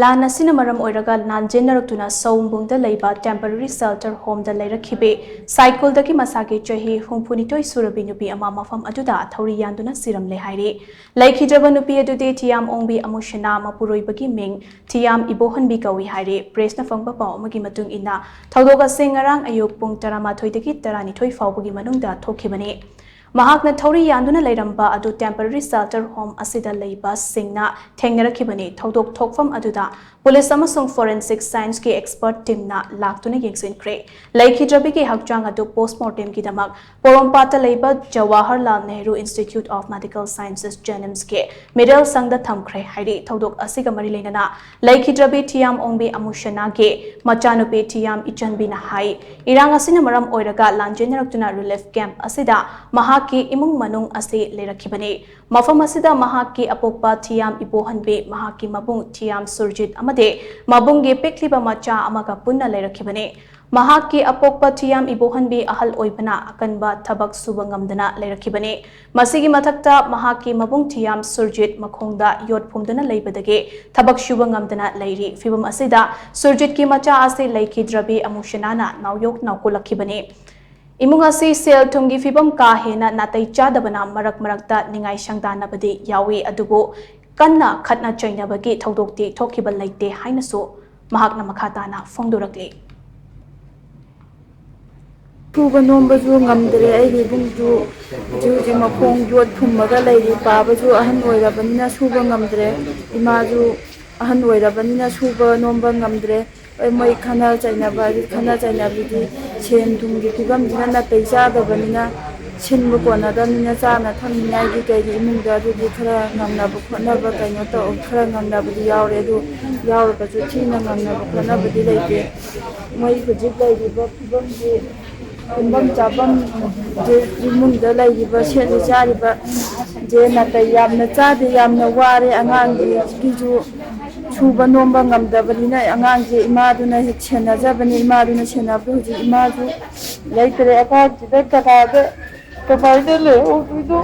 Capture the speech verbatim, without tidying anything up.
ꯂꯥꯟ ꯑꯁꯤꯅ ꯃꯔꯝ ꯑꯣꯏꯔꯒ ꯂꯥꯟꯖꯦꯟꯅꯔꯛꯇꯨꯅ ꯁꯧꯝꯕꯨꯡꯗ ꯂꯩꯕ temporary shelter homeꯗ ꯂꯩꯔꯛꯈꯤꯕꯤ ꯁꯥꯏꯀꯨꯜꯗꯒꯤ ꯃꯁꯥꯒꯤ ꯆꯍꯤ ꯍꯨꯝꯐꯨꯅꯤꯊꯣꯏ ꯁꯨꯔꯕꯤ ꯅꯨꯄꯤ ꯑꯃ ꯃꯐꯝ ꯑꯗꯨꯗ ꯊꯧꯔꯤ ꯌꯥꯟꯗꯨꯅ ꯁꯤꯔꯝꯂꯦ ꯍꯥꯏꯔꯤ꯫ ꯂꯩꯈꯤꯗ꯭ꯔꯕ ꯅꯨꯄꯤ ꯑꯗꯨꯗꯤ ꯊꯤꯌꯥꯝ ꯑꯣꯡꯕꯤ ꯑꯃꯨꯁꯅꯥ, ꯃꯄꯨꯔꯣꯏꯕꯒꯤ ꯃꯤꯡ ꯊꯤꯌꯥꯝ ꯏꯕꯣꯍꯟꯕꯤ ꯀꯧꯏ ꯍꯥꯏꯔꯤ꯫ Pressꯅ ꯐꯪꯕ ꯄꯥꯎ ꯑꯃꯒꯤ ꯃꯇꯨꯡ ꯏꯟꯅ, ꯊꯧꯗꯣꯛ ꯑꯁꯤ ꯉꯔꯥꯡ ꯑꯌꯨꯛ ꯄꯨꯡ ꯇꯔꯥꯃꯥꯊꯣꯏꯗꯒꯤ ꯇꯔꯥꯅꯤꯊꯣꯏ ꯐꯥꯎꯕꯒꯤ ꯃꯅꯨꯡꯗ ꯊꯣꯛꯈꯤꯕꯅꯤ꯫ ꯃꯍꯥꯛꯅ ꯊꯧꯔꯤ ꯌꯥꯟꯗꯨꯅ ꯂꯩꯔꯝꯕ ꯑꯗꯨ temporary shelter home ꯑꯁꯤꯗ ꯂꯩꯕꯁꯤꯡꯅ ꯊꯦꯡꯅꯔꯛꯈꯤꯕꯅꯤ꯫ ꯊꯧꯗꯣꯛ ꯊꯣꯛꯐꯝ ꯑꯗꯨꯗ ꯄꯨꯂꯤꯁ ꯑꯃꯁꯨꯡ forensic scienceꯀꯤ expert teamꯅ ꯂꯥꯛꯇꯨꯅ ꯌꯦꯡꯁꯤꯟꯈ꯭ꯔꯦ꯫ ꯂꯩꯈꯤꯗ꯭ꯔꯕꯤꯒꯤ ꯍꯛꯆꯥꯡ ꯑꯗꯨ postmortemꯒꯤꯗꯃꯛ ꯄꯣꯔꯣꯝꯄꯥꯠꯇ ꯂꯩꯕ Jawaharlal Nehru Institute of Medical Sciences, JNIMSꯀꯤ ꯃꯤꯔꯦꯜ ꯁꯪꯗ ꯊꯝꯈ꯭ꯔꯦ ꯍꯥꯏꯔꯤ꯫ ꯊꯧꯗꯣꯛ ꯑꯁꯤꯒ ꯃꯔꯤ ꯂꯩꯅꯅ ꯂꯩꯈꯤꯗ꯭ꯔꯕꯤ ꯊꯤꯌꯥꯝ ꯑꯣꯡꯕꯤ ꯑꯃꯨꯁꯅꯥꯒꯤ ꯃꯆꯥꯅꯨꯄꯤ ꯊꯤꯌꯥꯝ ꯏꯆꯟꯕꯤꯅ ꯍꯥꯏ, ꯏꯔꯥꯡ ꯑꯁꯤꯅ ꯃꯔꯝ ꯑꯣꯏꯔꯒ ꯂꯥꯟꯖꯦꯟꯅꯔꯛꯇꯨꯅ relief camp ꯑꯁꯤꯗ ꯃꯍꯥꯛꯀꯤ ꯏꯃꯨꯡ ꯃꯅꯨꯡ ꯑꯁꯤ ꯂꯩꯔꯛꯈꯤꯕꯅꯤ꯫ ꯃꯐꯝ ꯑꯁꯤꯗ ꯃꯍꯥꯛꯀꯤ ꯑꯄꯣꯛꯄ ꯊꯤꯌꯥꯝ ꯏꯕꯣꯍꯟꯕꯤ, ꯃꯍꯥꯛꯀꯤ ꯃꯕꯨꯡ ꯊꯤꯌꯥꯝ ꯁꯨꯔꯖꯤꯠ ꯑꯃꯗꯤ ꯃꯕꯨꯡꯒꯤ ꯄꯤꯛꯂꯤꯕ ꯃꯆꯥ ꯑꯃꯒ ꯄꯨꯟꯅ ꯂꯩꯔꯛꯈꯤꯕꯅꯤ꯫ ꯃꯍꯥꯛꯀꯤ ꯑꯄꯣꯛꯄ ꯊꯤꯌꯥꯝ ꯏꯕꯣꯍꯟꯕꯤ ꯑꯍꯜ ꯑꯣꯏꯕꯅ ꯑꯀꯟꯕ ꯊꯕꯛ ꯁꯨꯕ ꯉꯝꯗꯅ ꯂꯩꯔꯛꯈꯤꯕꯅꯤ꯫ ꯃꯁꯤꯒꯤ ꯃꯊꯛꯇ ꯃꯍꯥꯛꯀꯤ ꯃꯕꯨꯡ ꯊꯤꯌꯥꯝ ꯁꯨꯔꯖꯤꯠ ꯃꯈꯣꯡꯗ ꯌꯣꯠ ꯐꯨꯝꯗꯨꯅ ꯂꯩꯕꯗꯒꯤ ꯊꯕꯛ ꯁꯨꯕ ꯉꯝꯗꯅ ꯂꯩꯔꯤ꯫ ꯐꯤꯚꯝ ꯑꯁꯤꯗ ꯁꯨꯔꯖꯤꯠꯀꯤ ꯃꯆꯥ ꯑꯁꯤ ꯂꯩꯈꯤꯗ꯭ꯔꯕꯤ ꯑꯃꯨꯁꯅꯥꯅ ꯅꯥꯎꯌꯣꯛ ꯅꯥꯎꯀꯨꯜꯂꯛꯈꯤꯕꯅꯤ꯫ ꯏꯃꯨꯡ ꯑꯁꯤ ꯁꯦꯜ ꯊꯨꯝꯒꯤ ꯐꯤꯚꯝ ꯀꯥ ꯍꯦꯟꯅ ꯅꯥꯇꯩ ꯆꯥꯗꯕꯅ ꯃꯔꯛ ꯃꯔꯛꯇ ꯅꯤꯡꯉꯥꯏ ꯁꯪꯗꯥꯅꯕꯗꯤ ꯌꯥꯎꯏ, ꯑꯗꯨꯕꯨ ꯀꯟꯅ ꯈꯠꯅ ꯆꯩꯅꯕꯒꯤ ꯊꯧꯗꯣꯛꯇꯤ ꯊꯣꯛꯈꯤꯕ ꯂꯩꯇꯦ ꯍꯥꯏꯅꯁꯨ ꯃꯍꯥꯛꯅ ꯃꯈꯥ ꯇꯥꯅ ꯐꯣꯡꯗꯣꯔꯛꯂꯤ꯫ ꯁꯨꯕ ꯅꯣꯝꯕꯁꯨ ꯉꯝꯗ꯭ꯔꯦ꯫ ꯑꯩꯒꯤ ꯏꯕꯨꯡꯁꯨ ꯍꯧꯖꯤꯛ ꯍꯧꯖꯤꯛ ꯃꯈꯣꯡ ꯌꯣꯠ ꯐꯨꯝꯃꯒ ꯂꯩꯔꯤ꯫ ꯄꯥꯕꯁꯨ ꯑꯍꯟ ꯑꯣꯏꯔꯕꯅꯤꯅ ꯁꯨꯕ ꯉꯝꯗ꯭ꯔꯦ꯫ ꯏꯃꯥꯁꯨ ꯑꯍꯟ ꯑꯣꯏꯔꯕꯅꯤꯅ ꯁꯨꯕ ꯅꯣꯝꯕ ꯉꯝꯗ꯭ꯔꯦ꯫ ꯍꯣꯏ, ꯃꯣꯏ ꯈꯠꯅ ꯆꯩꯅꯕ, ꯈꯠꯅ ꯆꯩꯅꯕꯗꯤ ꯁꯦꯟ ꯊꯨꯝꯒꯤ ꯐꯤꯕꯝꯁꯤꯅ ꯅꯥꯇꯩ ꯆꯥꯗꯕꯅꯤꯅ, ꯁꯤꯟꯕ ꯀꯣꯟꯅꯗꯕꯅꯤꯅ, ꯆꯥꯅ ꯊꯛꯅꯤꯡꯉꯥꯏꯒꯤ ꯀꯩꯒꯤ ꯏꯃꯨꯡꯗ ꯑꯗꯨꯗꯤ ꯈꯔ ꯉꯝꯅꯕ ꯈꯣꯠꯅꯕ ꯀꯩꯅꯣ ꯇꯧ, ꯈꯔ ꯉꯝꯅꯕꯗꯤ ꯌꯥꯎꯔꯦ꯫ ꯑꯗꯨ ꯌꯥꯎꯔꯒꯁꯨ ꯊꯤꯅ ꯉꯝꯅꯕ ꯈꯣꯠꯅꯕꯗꯤ ꯂꯩꯇꯦ꯫ ꯃꯣꯏ ꯍꯧꯖꯤꯛ ꯂꯩꯔꯤꯕ ꯐꯤꯕꯝꯁꯤ, ꯇꯨꯝꯐꯝ ꯆꯥꯐꯝ, ꯏꯃꯨꯡꯗ ꯂꯩꯔꯤꯕ, ꯁꯦꯠꯂꯤ ꯆꯥꯔꯤꯕ ꯁꯦ ꯅꯥꯇꯩ ꯌꯥꯝꯅ ꯆꯥꯗꯦ, ꯌꯥꯝꯅ ꯋꯥꯔꯦ꯫ ꯑꯉꯥꯡꯁꯤꯡꯒꯤꯁꯨ ꯁꯨꯕ ꯅꯣꯝꯕ ꯉꯝꯗꯕꯅꯤꯅ ꯑꯉꯥꯡꯁꯦ ꯏꯃꯥꯗꯨꯅ ꯍꯦꯛ ꯁꯦꯟꯅꯖꯕꯅꯤ꯫ ꯏꯃꯥꯗꯨꯅ ꯁꯦꯟꯅꯕꯗꯣ ꯍꯧꯖꯤꯛ ꯏꯃꯥꯁꯨ ꯂꯩꯇ꯭ꯔꯦ꯫ ꯑꯉꯥꯡꯁꯤꯗ ꯀꯅꯥꯗ ꯀꯃꯥꯏꯅ ꯂꯩꯍꯧꯗꯣꯏꯅꯣ?